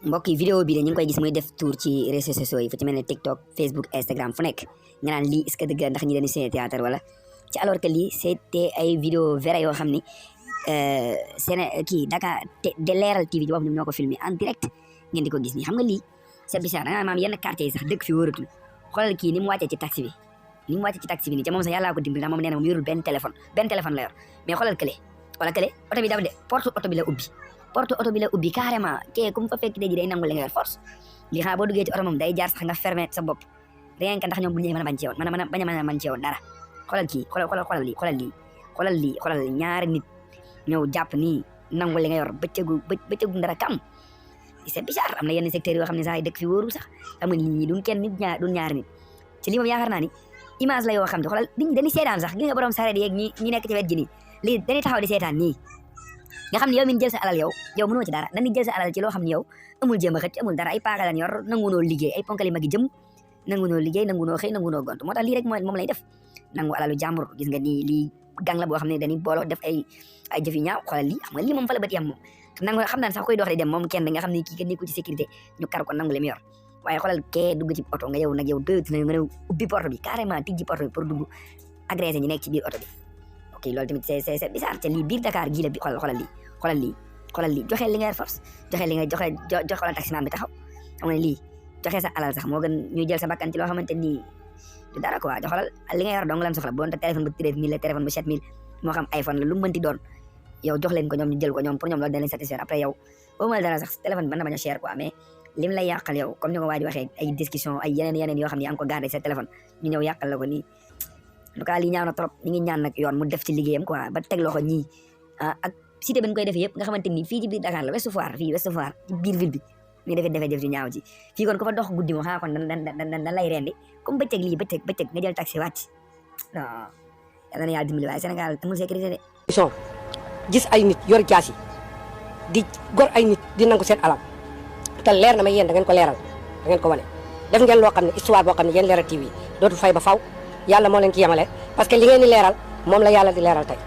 mbokk yi vidéo bi de ñu ngi koy gis muy def tour ci réseaux sociaux yi fu ci mel ne TikTok Facebook Instagram fu nekk nga naan lii est-ce que dëgg la ndax ñi dañuy seen théâtre wala ci alors que lii c'était ay vidéo vrai yoo xam ni kii Dakar de Leral TV ci boppam ñoom ñoo ko filmé en direct ngeen di ko gis nii xam nga lii c'est bizarre da nga maam yenn quartier yi sax dëkk fi wóoratul xoolal kii ni mu wàccee ci taxi bi ni mu wàccee ci taxi bi nii ca moom sax yàllaa ko dimbali ndax moom nee na moom yorul benn téléphone la yor mais xoolal kële wala kële oto bi dafa de porte oto bi la ubbi porte oto bi la ubbi carrément kee ku mu fa fekk ji day nangu li nga yor force lii xanaa boo duggee ci oto moom day jaar sax nga fermer sa bopp rien que ndax ñoom bu ñu mën a bañ ci yoon bañ a bañ ci yoon dara xoolal kii xoolal lii ñaari nit ñëw jàpp nii nangu li nga yor bëccëgu ndara kam c'est bizarre am na yenn secteurs yoo xam ne sax ay dëkk fi wóorul sax xam nga nit ñi duñ kenn nit duñ ñaari nit ci lii moom yaakaar naa ni image la yoo xam ne xoolal dañuy seetaan sax gis nga borom sareet yeeg ñi nekk ci wet gi nii lii dañuy taxaw di seetaan nii nga xam ne yow min jël sa alal yow mënoo ci dara dañuy jël sa alal ci loo xam ne yow amul jéem a xëcc amul dara ay paaka lan yor nangunoo liggéey ay ponkali magi jëm nangunoo liggéey nangunoo xëy nangunoo gont moo tax lii rek moom lay def nangu alalu jàmbur gis nga nii lii gang la boo xam ne dañuy booloo def ay jëf yu ñaaw xoolal lii xam nga lii moom fa la bët yam moom nangu xam naa sax koy dox di dem moom kenn nga xam ne kii nekkul ci sécurité ñu kar ko nangu li mu yor waaye xoolal kee dugg ci oto nga yow nag yow doyut na nga ubbi porte bi carrément tijji porte bi pour dugg agressé ñi nekk ci biir oto bi ok loolu tamit c'est bizarre te lii biir Dakar gii la bi xoolal lii joxe li nga yor force joxe li nga joxe xoolal taximan bi taxaw xam nga lii joxe sa alal sax moo gën ñuy jël sa bakkan ci loo xamante ni du dara quoi xoolal li nga yor dong lan soxla bu doon te téléphone bu 13000 la téléphone bu 7000 moo xam iPhone la lu mu mënti doon yow jox leen ko ñoom ñu jël ko ñoom pour ñoom loolu dañ leen satisfaire après yow boo mën dara sax téléphone bi mën na bañ a cher quoi mais lim lay yàqal yow comme ni ko waa ji waxee ay discussion ay yeneen yoo xam ne yaa ngi ko gardé sa téléphone ñu ñëw yàqal la ko nii en tout cas lii ñaaw na trop ñu ngi ñaan nag yoon mu def ci liggéeyam quoi ba teg loxo ñii ak cité bi ñu koy defee yëpp nga xamante ni fii ci biir Dakar la Ouest Foire ci biir ville bi ñu defee jëf ci ñaaw ji fii kon ku fa dox guddi moom xanaa kon dan lay rendi comme bëccëg lii bëccëg nga jël taxi wàcc non yàlla na yàlla dimbali waaye Sénégal amul sécurité de gis ay nit yor jaas yi di gor ay nit di nangu seen alal te leer na ma yéen da ngeen ko leeral da ngeen ko wane def ngeen loo xam ne histoire boo xam ne yéen Leral TV dootul fay ba faw yàlla moo leen ci yemale parce que li ngeen di leeral moom la yàlla di leeral tey